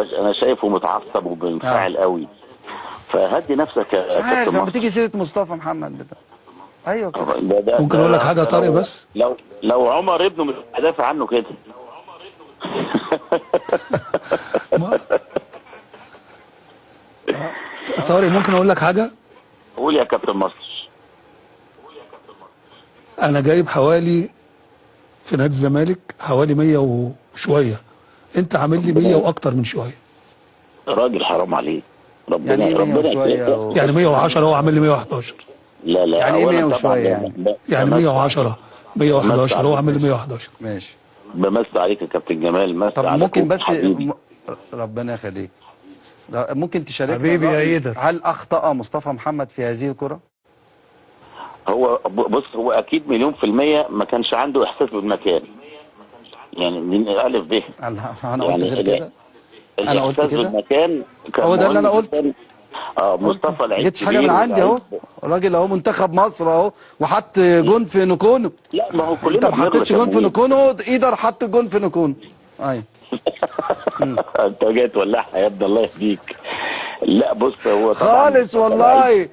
انا شايفه متعصب وبينفعل قوي، فهدي نفسك يا مش عارف كابتن لما مصر. تيجي سيره مصطفى محمد بتاع ايوه كده. ده ممكن ده أقول لك حاجة يا ده طارق بس؟ لو عمر ابنه مش هيدافع عنه كده. طارق ممكن اقول لك حاجة؟ قول يا كابتن مصر. انا جايب حوالي في نادي الزمالك حوالي 100 وشوية، انت عامل لي 100 واكتر من شوية. راجل حرام عليك، ربنا يعني ايه 100 ربنا وشوية يعني 110 هو عامل لي 111. لا لا، يعني ايه أولاً 100 طبعاً وشوية يعني؟ يعني 110 111 هو عامل لي 111. ماشي. بمس عليك يا كابتن جمال، مس طب على ممكن كوك بس حبيبي. ربنا يخليك، ممكن تشاركنا حبيبي يا الرأي؟ إيدر. هل اخطأ مصطفى محمد في هذه الكرة؟ هو بص، هو اكيد 1,000,000% ما كانش عنده احساس بالمكان، يعني من الف ب. انا قلت غير كده؟ أنا قلت الاحساس كده؟ بالمكان كان هو ده اللي مهم أنا قلت. جداً. مصطفى لعيب جبتش حاجة من كبير عندي اهو، ولعيب- الراجل اهو منتخب مصر اهو، وحط جون في نكونو. لا ما هو كلنا انت ما بنغلط حطيتش يا جون في مهيب. نكونو، ايدر حط جون في نكونو. ايوه انت جاي تولعها يا ابني، الله يهديك. لا بص، هو طبعاً خالص والله.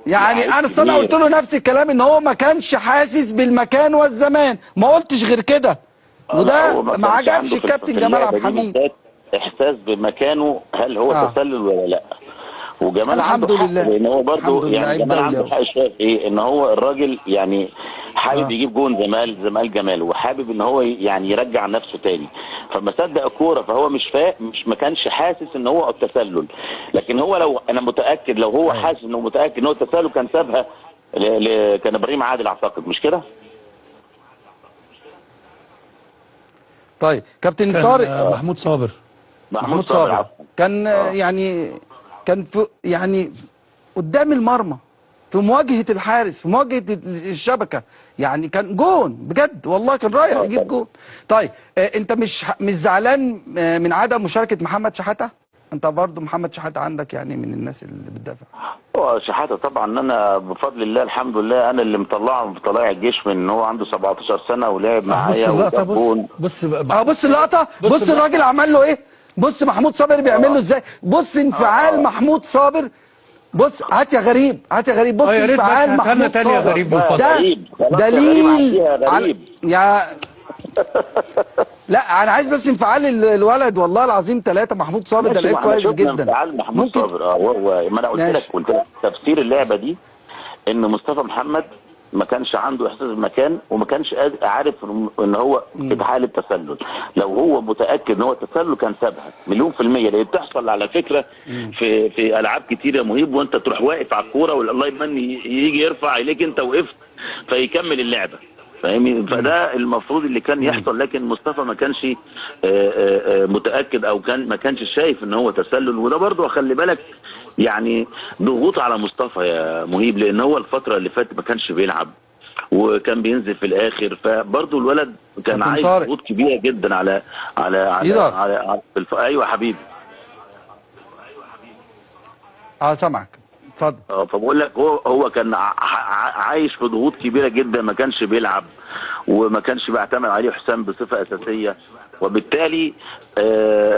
يعني لعيب انا اصل انا كبير. قلت له نفس الكلام، ان هو ما كانش حاسس بالمكان والزمان، ما قلتش غير كده. لا، وده هو ما كانش عجبش عنده الكابتن في جمال اللعبة عبد دي الحميد. بالذات احساس بمكانه، هل هو تسلل ولا لا. وجمال الحمد عنده حق، لله. لان هو الحمد برضه لله، يعني عيب جمال دولي عنده أهو. حق شوية في ايه، ان هو الراجل يعني حابب يجيب جون زمال جمال، وحابب ان هو يعني يرجع نفسه تاني، فما صدق الكورة، فهو مش مش ما كانش حاسس ان هو التسلل. لكن هو لو انا متاكد، لو هو حاسس انه متاكد ان هو التسلل كان سابها كان ابراهيم عادل اعتقد، مش كده؟ طيب كابتن كان طارق، محمود صابر. محمود صابر عفواً. كان يعني كان في يعني قدام المرمى، في مواجهة الحارس، في مواجهة الشبكة، يعني كان جون بجد والله، كان رايح يجيب جون. طيب انت مش زعلان من عدم مشاركة محمد شحاتة؟ انت برضو محمد شحاتة عندك يعني من الناس اللي بتدافع. هو شحاتة طبعا، انا بفضل الله الحمد لله انا اللي مطلعه من طلائع الجيش من ان هو عنده 17 سنة ولعب بص معايا اللقطة، وجاب بص جون. بص بقى. بص اللقطة، بص بص الراجل عمل له ايه، بص محمود صابر بيعمل له ازاي، بص انفعال محمود صابر، بص هات يا غريب، هات يا غريب، بص يا ريت بس انفعال هاتها لنا محمود تاني يا صابر. غريب من فضلك. ده غريب. خلاص يا غريب، دليل عديها يا غريب. يا لا انا عايز بس انفعال الولد، والله العظيم ثلاثة. محمود صابر ده ماشي، لعيب ما احنا كويس شفنا جدا. انفعال محمود ممكن صابر. هو ما انا قلت لك، ماشي. قلت لك تفسير اللعبة دي ان مصطفى محمد ما كانش عنده احساس بالمكان، وما كانش عارف ان هو في حاله تسلل. لو هو متاكد ان هو تسلل كان سابها 1,000,000%، لان بتحصل على فكرة في العاب كتير يا مهيب، وانت تروح واقف على الكورة والله يمني يجي يرفع اليك انت وقفت فيكمل اللعبة، فاهمني؟ فده المفروض اللي كان يحصل، لكن مصطفى ما كانش متاكد، او كان ما كانش شايف ان هو تسلل. وده برضه خلي بالك يعني ضغوط على مصطفى يا مهيب، لان هو الفترة اللي فاتت ما كانش بيلعب وكان بينزل في الاخر، فبرضه الولد كان كابتن عايز طارق. ضغوط كبيرة جدا على على على يقدر. على, على ايوه حبيبي. سامعك، اتفضل. فبقول لك هو كان عايش في ضغوط كبيرة جدا، ما كانش بيلعب وما كانش بيعتمد عليه حسام بصفة اساسية، وبالتالي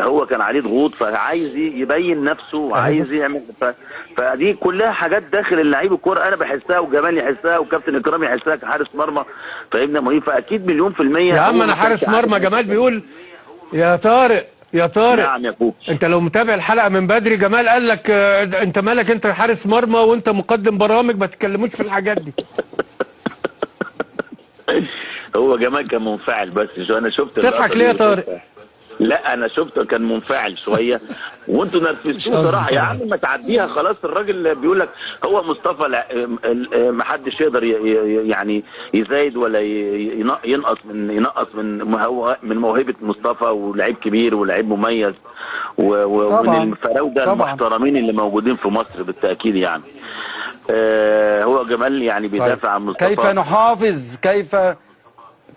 هو كان عليه ضغوط، فعايز يبين نفسه وعايز يعمل فدي كلها حاجات داخل اللعيب الكورة، انا بحسها وجمال يحسها وكابتن اكرام يحسها كحارس مرمى، فاهمنا مهيب؟ فاكيد 1,000,000% يا عم هو انا ما حارس كانش مرمى. عارف. جمال بيقول يا طارق، يا طارق. نعم يا كوتش. انت لو متابع الحلقة من بدري، جمال قال لك انت مالك، انت حارس مرمى وانت مقدم برامج، ما تتكلموش في الحاجات دي. هو جمال كان منفعل بس شو انا شفت تضحك اللقطة ليه يا دي طارق؟ لا انا شفته كان منفعل شوية، وانتوا نرفزتوه صراحة يا عم، ما تعديها خلاص. الراجل بيقول لك هو مصطفى ما حدش يقدر يعني يزايد ولا ينقص من موهبة مصطفى، ولاعيب كبير ولاعيب مميز ومن الفراوده المحترمين اللي موجودين في مصر بالتاكيد يعني. هو جمال يعني بيدافع عن مصطفى.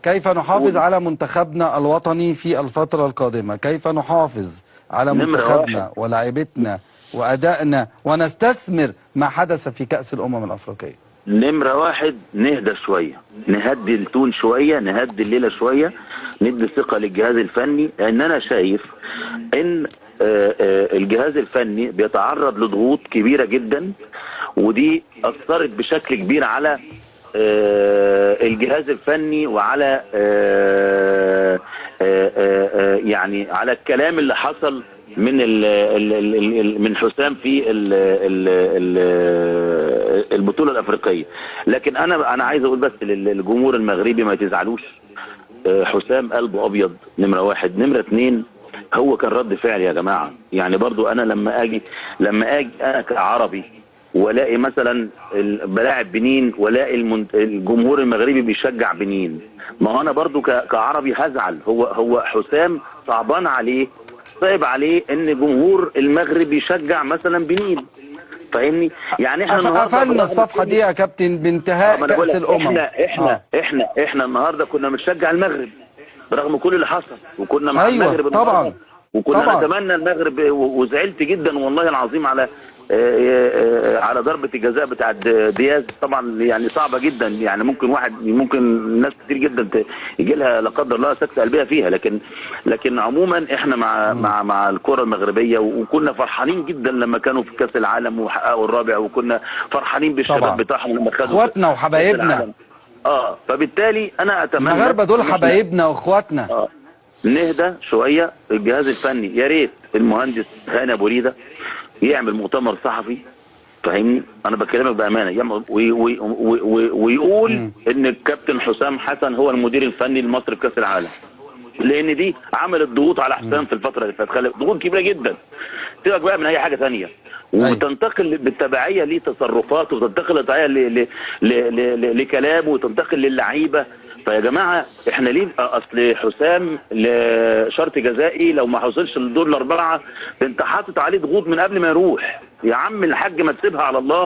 كيف نحافظ على منتخبنا الوطني في الفترة القادمة؟ كيف نحافظ على منتخبنا ولاعيبتنا وأدائنا ونستثمر ما حدث في كأس الأمم الأفريقية؟ نمرة واحد، نهدى شوية، نهدي التون شوية، نهدي الليلة شوية، ندي ثقة للجهاز الفني. لأن أنا شايف إن الجهاز الفني بيتعرض لضغوط كبيرة جدا، ودي اثرت بشكل كبير على الجهاز الفني وعلى يعني على الكلام اللي حصل من ال ال من حسام في ال ال ال البطولة الافريقية. لكن انا عايز اقول بس للجمهور المغربي ما تزعلوش، حسام قلبه ابيض، نمره واحد. نمره اتنين، هو كان رد فعل يا جماعة. يعني برضو انا لما اجي انا كعربي والاقي مثلا بلاعب بنين والاقي الجمهور المغربي بيشجع بنين، ما هو انا برضو كعربي هزعل. هو حسام صعبان عليه، صعب عليه ان جمهور المغرب يشجع مثلا بنين، فاهمني؟ يعني احنا النهارده قفلنا الصفحة دي يا كابتن بانتهاء كاس الامم. احنا احنا احنا النهارده كنا بنشجع المغرب برغم كل اللي حصل، وكنا مع المغرب طبعا، وكنا طبعا نتمنى المغرب. وزعلت جدا والله العظيم على على ضربه الجزاء بتاعت دياز، طبعا يعني صعبة جدا، يعني ممكن واحد، ممكن ناس كتير جدا يجي لها لا قدر الله سكته قلبية فيها، لكن عموما احنا مع مع مع الكره المغربية، وكنا فرحانين جدا لما كانوا في كاس العالم وحققوا الرابع، وكنا فرحانين بالشباب بتاعهم لما خدوا اخواتنا وحبايبنا. فبالتالي انا اتمنى المغاربة دول حبايبنا واخواتنا. نهدى شوية. الجهاز الفني يا ريت المهندس هاني ابو ريده يعمل مؤتمر صحفي، فاهمني؟ انا بكلمك بامانه، يعمل ويقول ان الكابتن حسام حسن هو المدير الفني لمصر في كاس العالم، لان دي عملت ضغوط على حسام في الفترة اللي فاتت، ضغوط كبيرة جدا. سيبك بقى من اي حاجة ثانية، وتنتقل بالتبعيه لتصرفاته، وتنتقل بالتبعيه لكلامه، وتنتقل للعيبة. فيا جماعة احنا ليه اصل حسام شرط جزائي لو ما حصلش للدور الاربعة، انت حاطط عليه ضغوط من قبل ما يروح. يا عم الحاج ما تسيبها على الله.